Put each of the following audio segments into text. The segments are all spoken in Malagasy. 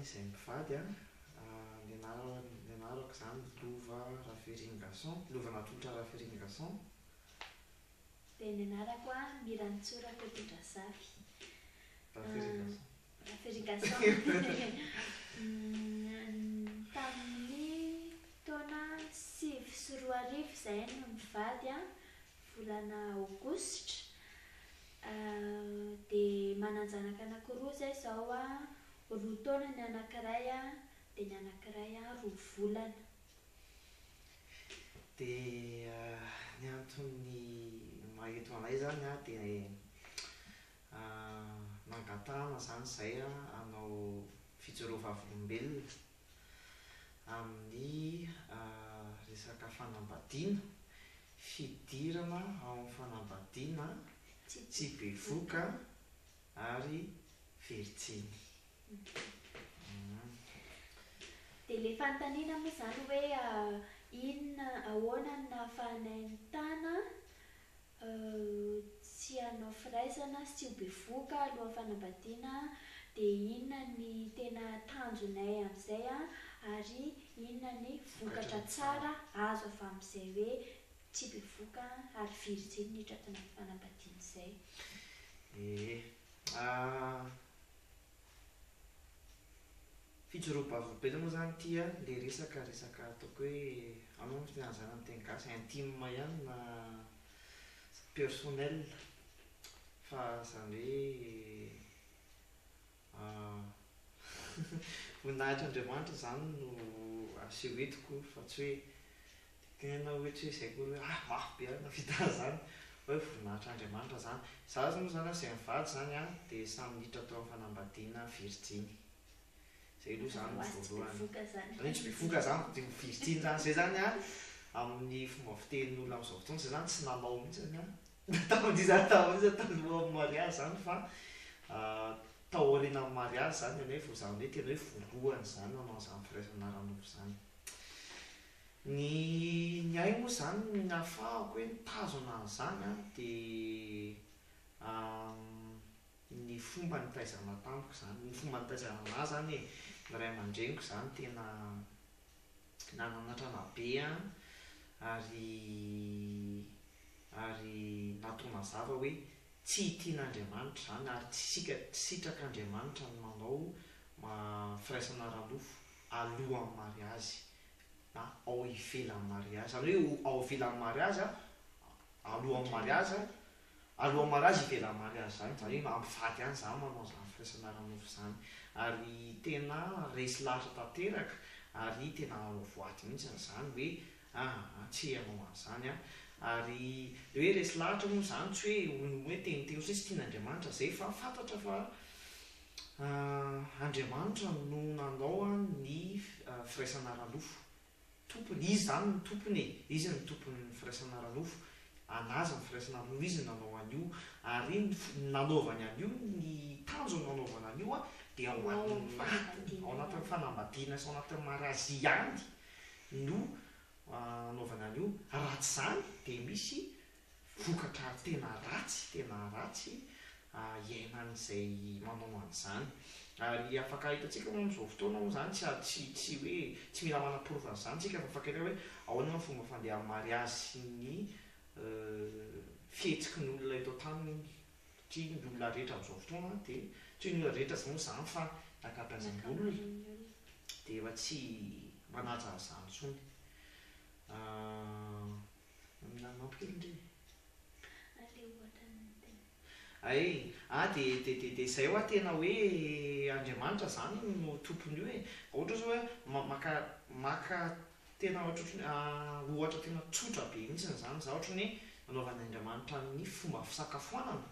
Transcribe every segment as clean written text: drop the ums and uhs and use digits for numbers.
izahay mivady an, ny anarana ny anarako izany Lova Rafiringason, Lova Natolotra Rafiringason. Dia ny anarako an, Mirantsoa Rakotondrazafy. Rafiringason. Rafiringason. Tamin'ny taona 2009 izahay no nivady an, volana aogositra. Dia manan-janaka anankiroa izay izao an, roa taona ny anankiray an, dia ny anankiray an roa volana. Dia ny antony maha eto anay izany an, dia nangatahana izany izahay hanao fijoroa vavolombelona amin'ny resaka fanambadiana, fidirana ao amin'ny fanambadiana tsy bevoka ary virjiny. Dia ilay fanontaniana moa izany hoe inona, ahoana no nahafahanay nitana tsy hanao firaisana sy tsy ho bevohoka alohan'ny fanambadiana dia inona ny tena tanjonay amin'izay ary inona ny vokatra tsara azo avy amin'izay hoe tsy bevohoka ary virjiny niditra ato anaty fanambadiana izay. Ee. Fijoroam-bavolombelona moa izany ity an, ilay resaka, resaka ataoko hoe, ahoana moa ny fitenenana an'izany amin'ny teny gasy, intime ihany na personnel fa izany hoe voninahitr'Andriamanitra izany no aseho entiko fa tsy hoe Tena hoe tsy hoe izay akory hoe ah mafy be aho nahavita an'izany hoe voninahitr'Andriamanitra izany. Izaho moa izany an, izay mivady izany an, dia samy niditra tao amin'ny fanambadiana virjiny. Izay aloha izany no voalohany. Izany hoe tsy bevoka izany, dia ho virjiny izany. Izay izany an, amin'ny fomba fitenin'olona amin'izao fotoana izay izany tsy nanao mihitsy an, tamin'iza tamin'iza talohan'ny mariazy izany fa tao aorianan'ny mariazy izany ny anay vao izany hoe tena hoe voalohany izany nanao an'izany firaisana ara-nofo izany. Ny ny ahy moa izany ny nahafahako hoe nitazona an'izany an dia ny fomba nitaizana tamiko izany, ny fomba nitaizana anah izany e, ny ray aman-dreniko izany tena nananatra anah be an, ary ary natao nazava hoe tsy tian'Andriamanitra izany ary tsy sika tsy sitrak'Andriamanitra ny manao firaisana ara-nofo alohan'ny mariazy na ao ivelan'ny mariazy, izany hoe ao ivelan'ny mariazy an, alohan'ny mariazy an, alohan'ny mariazy ivelan'ny mariazy izany, izany hoe mampivady ihany izany manao izany firaisana ara-nofo izany, ary tena resy lahatra tanteraka ary tena nanao voady mihitsy izany hoe aa tsy hanao an'izany aho, ary ilay hoe resy lahatra moa izany tsy hoe hoe teniteny fotsiny hoe tsy tian'Andriamanitra izay fa fantatra fa Andriamanitra no nanao ny firaisana ara-nofo. Tompony, Izy izany no tompony e! Izy no tompon'ny firaisana ara-nofo. An'Azy ny firaisana ara-nofo, Izy no nanao an'io. Ary ny nanaovany an'io, ny tanjony nanaovana an'io dia ao anatiny, ao anatin'ny fanambadiana sy ao anatin'ny mariazy ihany no anaovana an'io. Raha tsy izany dia misy vokatra tena ratsy, tena ratsy iainan'izay manao an'izany. Ary afaka hitantsika moa amin'izao fotoana moa izany tsy tsy tsy hoe tsy mila manaporofo an'izany isika fa afaka hita hoe ahoana ny fomba fandehan'ny mariazy sy ny fihetsiky ny olona eto an-tany satria ny olona rehetra amin'izao fotoana dia tsy hoe ny olona rehetra moa izany fa ny ankabeazan'ny olona dia efa tsy manaja an'izany intsony. Manampy kely ndry e. Aleo ohatran'ny tena. Hay, ah dia dia dia dia izay hoa tena hoe Andriamanitra izany no tompon'io e. Ohatra zao hoe maka maka tena ohatrohatry ny ohatra tena tsotra be mihitsy izany za ohatry ny hoe nanaovan'Andriamanitra ny fomba fisakafoanana.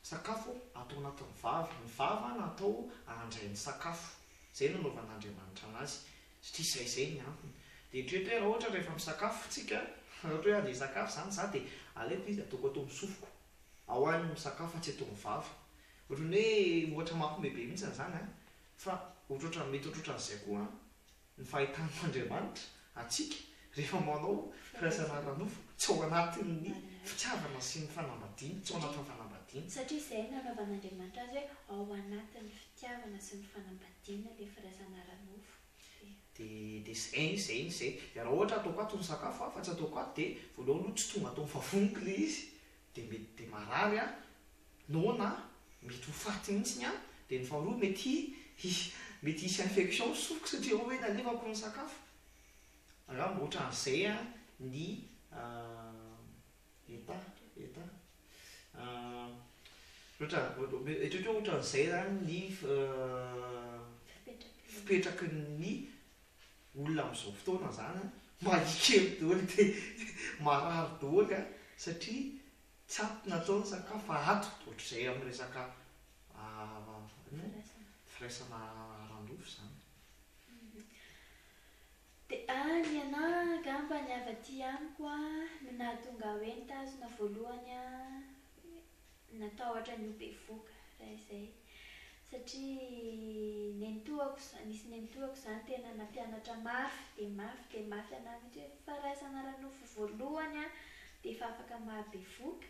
Sakafo atao anatin'ny vava, ny vava natao handray ny sakafo. Izay no nanaovan'Andriamanitra anazy. Satria izay izay ny antony. Dia eritrereto hoe raha ohatra rehefa misakafo tsika, raha ohatra hoe handeha hisakafo izany za dia aleoko izy ataoko ato amin'ny sofiko. Ao aho no misakafo fa tsy ato amin'ny vava. Ohatran'ny hoe ohatra mampiomehy be mihitsy izany an! Fa ohatrohatran'ny mety ohatrohatran'izay koa ny fahitan'Andriamanitra antsika rehefa manao firaisana ara-nofo tsy ao anatin'ny fitiavana sy ny fanambadiana, tsy ao anatin'ny fanambadiana. fanambadiana. Satria izay no nanaovan'Andriamanitra azy hoe ao anatin'ny fitiavana sy ny fanambadiana ilay firaisana ara-nofo. Dia. Dia dia izay, izay, izay. Dia raha ohatra ataoko ato ny sakafo fa tsy ataoko ato dia voalohany aloha tsy tonga ato amin'ny vavoniko ilay izy, dia mety dia marary aho, noana aho, mety ho faty mihitsy aho, dia ny faharoa mety hi, mety hisy infection ny sofiko satria ao hoe nalevako ny sakafo. Angamba ohatran'izay ny état, état. Ohatra, eritrereto hoe ohatran'izay izany ny fipetraky ny olona amin'izao fotoana izany an, mahia kely daholo dia marary daholo an, satria tsy ato natao ny sakafo fa ato, ohatr'izay amin'ny resaka firaisana ara-nofo izany. Dia ah ny anah angamba ny avy aty amiko ah no nahatonga ahy hoe nitazona voalohany ah natahotra ny ho bevoka raha izay satria nenitoako nisy nenitoako izany tena nampianatra mafy dia mafy dia mafy anah mihitsy hoe firaisana ara-nofo voalohany ah dia efa afaka maha-bevoka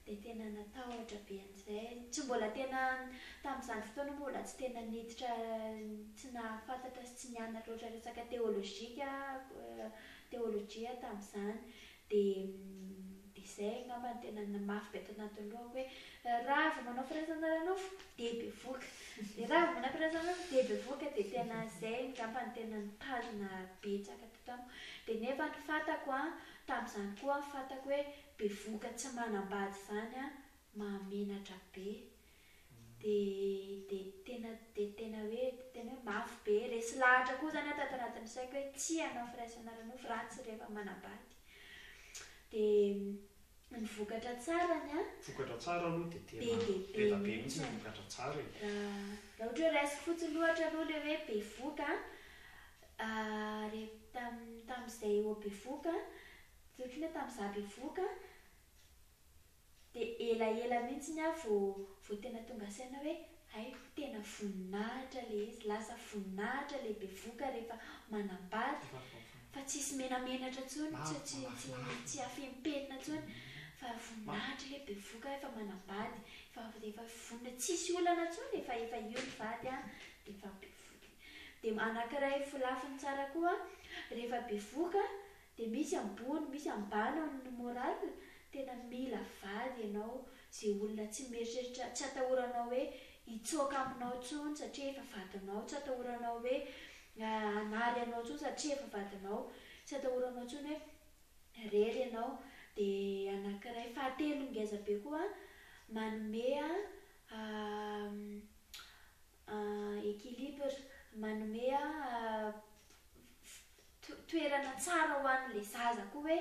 Dia tena natahotra be an'izay. Tsy mbola tena, tamin'izany fotoana moa mbola tsy tena niditra, tsy nahafantatra sy tsy nianatra loatra resaka teolojika, teolojia aho tamin'izany. Dia dia izay angamba no tena mafy be tao anatin'ny lohako hoe raha vao manao firaisana ara-nofo dia bevohoka. Dia raha vao manao firaisana ara-nofo dia bevohoka. Dia tena izay angamba no tena nitazona betsaka teto amiko. Dia nefa ny fantako an, tamin'izany koa fantako hoe Bevohoka tsy manambady zany an mahamenatra be de de tena de tena hoe de tena hoe mafy be, resy lahatra koa zany aho tato anatin'ny saiko hoe tsy hanao firaisana ara-nofo raha tsy rehefa manambady de ny vokatra tsarany an. Vokatra tsara aloha de Be tena dia be be da be mihitsy mihitsy ny vokatra tsara e. Raha raha ohatra hoe raisiko fotsiny ohatra aloha le hoe bevohoka an, re tam- tamin'izay eo bevohoka Tsy ohatran'ny hoe tamin'izaho bevohoka dia elaela mihitsy aho vao vao tena tonga saina hoe hay tena voninahitra ilay izy, lasa voninahitra ilay bevohoka rehefa manambady fa tsisy menamenatra intsony, tsy tsy tsy tsy afenimpenina intsony fa voninahitra ilay bevohoka efa manambady, efa efa vonona tsisy olana intsony, efa efa io ny vady an, dia efa bevohoka. Dia anankiray lafiny tsara koa rehefa bevohoka Dia misy ambony misy ambany ao ny moral, tena mila vady ianao, ze olona tsy mieritreritra, tsy atahoranao hoe hitsoaka aminao intsony satria efa vadinao, tsy atahoranao hoe hanary anao intsony satria efa vadinao, tsy atahoranao intsony hoe rery ianao, dia anankiray fahatelo ngeza be koa manome équilibre, manome toerana tsara ho an'ilay zaza koa hoe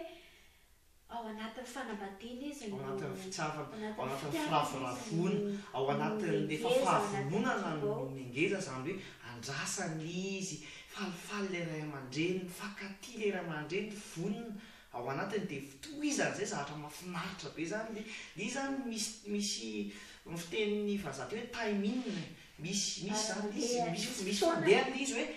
ao anatin'ny fanambadiana izy Ao no, anatin'ny fitiavana, ao ao anatin'ny anatin'ny fitiavana izy firavoravoana, no ao no anatin'ny efa mihengeza, ao anatin'ny fahavononana no vaovao. mihengeza, izany hoe andrasana izy, falifaly ilay ray aman-dreny, mifankatia ilay ray aman-dreny, vonona ao anatiny dia fitohizana izay zavatra mahafinaritra be izany ilay ilay izy izany misy misy ny fitenin'ny vazaha teo hoe timing e, misy misy izany ilay izy, Ara-pandeha, misy misy misy fotoana. fandehany ilay izy hoe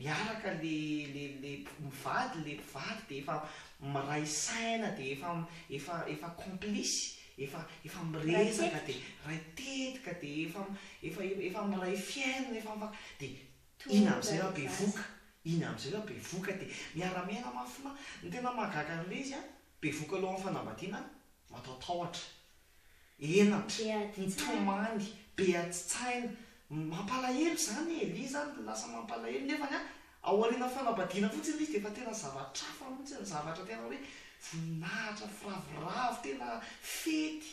Miaraka le le le mivady le mpivady de efa miray saina de efa efa efa complice efa efa Miray miresaka de tetika. miray tetika de efa efa efa miray fiainana efa mifank de iny Tonga amizay raha le zaza. bevoka iny amizay raha bevoka de miara miaina mafina ny tena mahagaga anle izy an bevoka alohan'ny fanambadiana mataotahotra Henatra, Be adin-tsaina. mitomany, be adin-tsaina, mampalahelo izany e, ilay izy izany lasa mampalahelo nefany an, ao aorianan'ny fanambadiana fotsiny ilay izy dia efa tena zavatra hafa mihitsy ny zavatra tena hoe voninahitra, firavoravo, tena fety,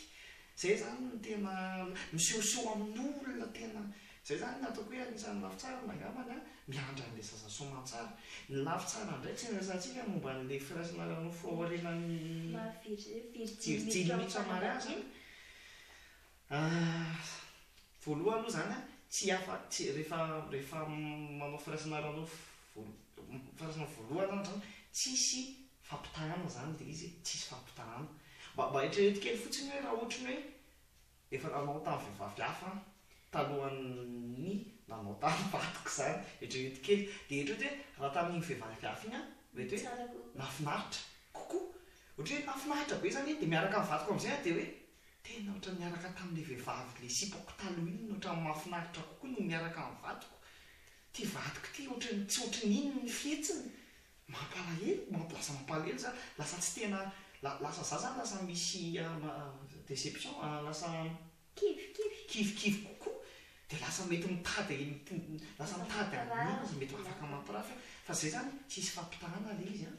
izay izany no tena misehoseho amin'olona tena, izay izany no ataoko hoe anisan'ny lafy tsarany angambany an, miandry an'ilay zaza soamantsara. Ny lafy tsara indray tsy niresahantsika momba an'ilay firaisana ara-nofo aorianan'ny Maha virjiny virjiny miditra ao miditra mariazy am-panambadiana. an. Voalohany aloha izany an, tsy afa, tsy, rehefa, rehefa manao firaisana ara-nofo firaisana voalohany izany, tsisy fampitahana izany ilay izy e, tsisy fampitahana. Mba, mba eritrereto kely fotsiny hoe raha ohatry ny hoe Efa nanao tamin'ny vehivavy hafa aho talohan'ny nanao tamin'ny vadiko izany, eritrereto kely. Dia eritrereto hoe raha tamin'iny vehivavy hafa iny aho, mety hoe Tsara kokoa. nahafinaritra kokoa. Ohatra hoe nahafinaritra be izany iny, dia miaraka amin'ny vadiko amin'izay aho dia hoe. Tena ohatran'ny niaraka tamin'ilay vehivavy ilay sipako taloha iny no ohatran'ny mahafinaritra kokoa noho miaraka amin'ny vadiko. Ity vadiko ity ohatran'ny tsy ohatran'ny inona ny fihetsiny. Mampalahelo, mamp- lasa mampalahelo izany, lasa tsy tena, lasa za zany lasa misy déception, lasa Kivikivy. kivikivy kokoa, dia lasa mety mitady, lasa mitady an'iny, lasa mety ho afaka mampirafy aho. Fa izay izany tsisy fampitahana ilay izy an.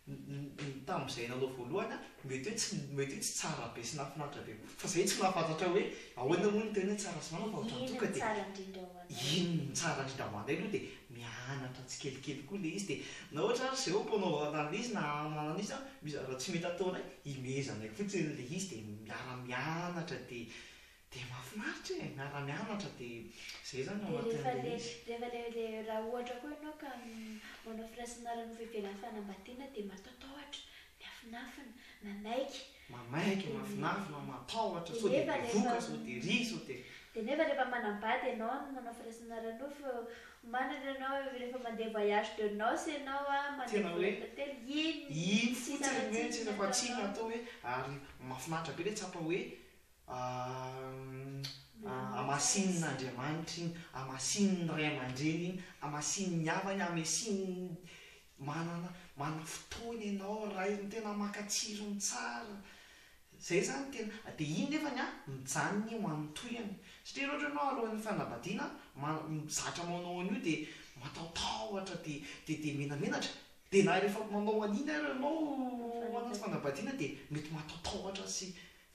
Ny tamin'izay nanao voalohany aho, mety hoe tsy mety hoe tsy tsara be sy nahafinaritra be koa, fa zay tsy nahafantatra hoe ahoana moa ny tena hoe tsara sy marina fa ohatran'ny Inona tonga no dia tsara indrindra ho anao? inona no tsara indrindra ho anay aloha dia mianatra tsikelikely koa ilay izy dia na ohatra ary izay am-panaovana an'ilay izy na manana izy an, misy zavatra tsy mety ataonay, imehezanay fotsiny ilay izy dia miara-mianatra dia Dia mahafinaritra e! Miara-mianatra dia izay izany ao Dia rehefa anatin'ilay le izy. rehefa le le raha ohatra koa ianao ka manao firaisana ara-nofo ivelan'ny fanambadiana dia mataotahotra, miafinafina, mamaika. Mamaika, Dia miafinafina, matahotra, dia sao dia nefa bevoka, rehefa sao dia ry, sao dia. Dia nefa rehefa manambady ianao no manao firaisana ara-nofo, manana ianao rehefa mandeha voyage de noces ianao an, mandeha Tena hoe volan-tantely, iny iny tsisy fotsiny afa-tsy hoe iny tsisy no afa-tsy iny ataonao. atao hoe ary mahafinaritra be ilay tsapa hoe Hamasinin'Andriamanitra iny, hamasinin'ny ray aman-dreny iny, hamasinin'ny havany, hamesinin'ny manana manana fotoana ianao ray no tena maka tsirony tsara. Izay izany tena, dia iny nefany an, mijanona iny ho an'ny tohiny. Satria raha ohatra ianao alohan'ny fanambadiana, zatra manao an'io dia matahotahotra dia dia dia menamenatra, dia na rehefa manao an'iny ary ianao ao anaty fanambadiana dia mety matahotahotra sy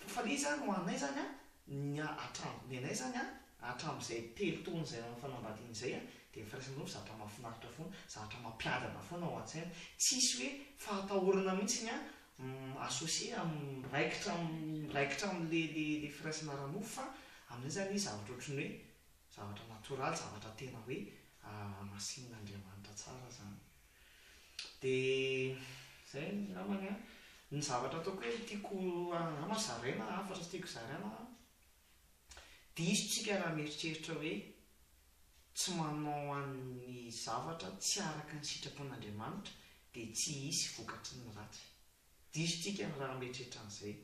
Fa le zany ho anay zany an, ny hatram, ny anay zany an, hatramizay telo taona izay nanao fanambadiana izay an, dia ny firaisana nofo zavatra mahafinaritra foana, zavatra mampiadana foana ao an-tsaina, tsisy hoe fahatahorana mihitsy an, associer am, miraikitra am, miraikitra amle le le firaisana ara-nofo fa aminay zany izy zavatra ohatran'ny hoe zavatra natoraly, zavatra tena hoe hamasinin'Andriamanitra tsara zany. Dia izay angambany an. Ny zavatra ataoko hoe tiako angamba zaraina, hafatra tiako zaraina an, diso tsika raha mieritreritra hoe tsy manao an'ny zavatra tsy araka ny sitrapon'Andriamanitra dia tsy hisy vokatry ny ratsy. Diso tsika raha mieritreritra an'izay.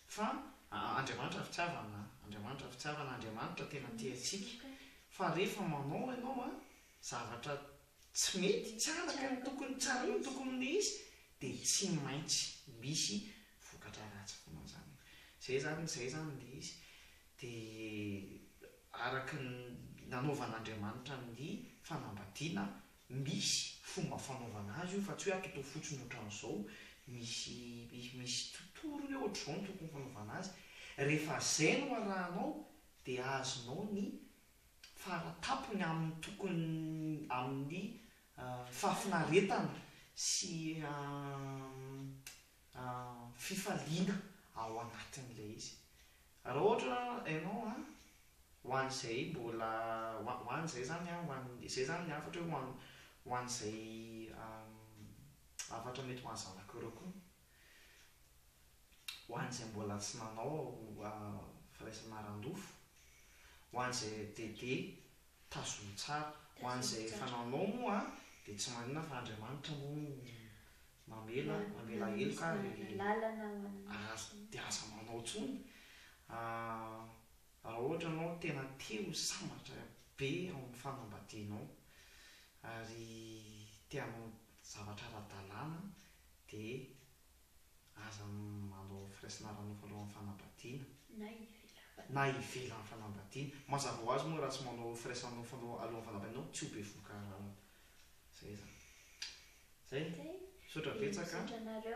Fa Andriamanitra fitiavana, Andriamanitra fitiavana, Andriamanitra tena tia antsika. Fa rehefa manao ianao an, zavatra tsy mety, tsy araka ny tokony, tsy araka ny tokony ho izy dia tsy maintsy misy vokatra ratsy foana izany. Izay izany, izay izany ilay izy. Dia araka ny nanaovan'Andriamanitra ny fanambadiana, misy fomba fanaovana azy io fa tsy hoe atao fotsiny ohatran'izao, misy misy totorony hoe ohatr'izao no tokony fanaovana azy. Rehefa izay no arahanao dia azonao ny fara tampony amin'ny tokony amin'ny fahafinaretana sy fifaliana ao anatin'ilay izy. Raha ohatra ianao an, ho an'izay mbola, ho an'izay izany an, ho an'ny, izay izany ny hafatra hoe ho an, ho an'izay hafatra mety ho an'ny zanakareo koa. Ho an'izay mbola tsy nanao firaisana ara-nofo, ho an'izay DD tazomy tsara, ho an'izay efa nanao moa dia tsy maninona fa Andriamanitra moa mamela, mamela heloka ary dia aza manao intsony. Raha ohatra ianao tena te ho sambatra be ao amin'ny fanambadianao ary te hanao zavatra ara-dalàna dia aza manao firaisana ara-nofo alohan'ny fanambadiana. Na ivelan'ny. Na ivelan'ny fanambadiana. Mazava ho azy moa raha tsy manao firaisana nofo alohan'ny fanambadiana ianao tsy ho bevohoka raha izay izany. Izay. Izay. Misaotra Dia betsaka. misaotra anareo.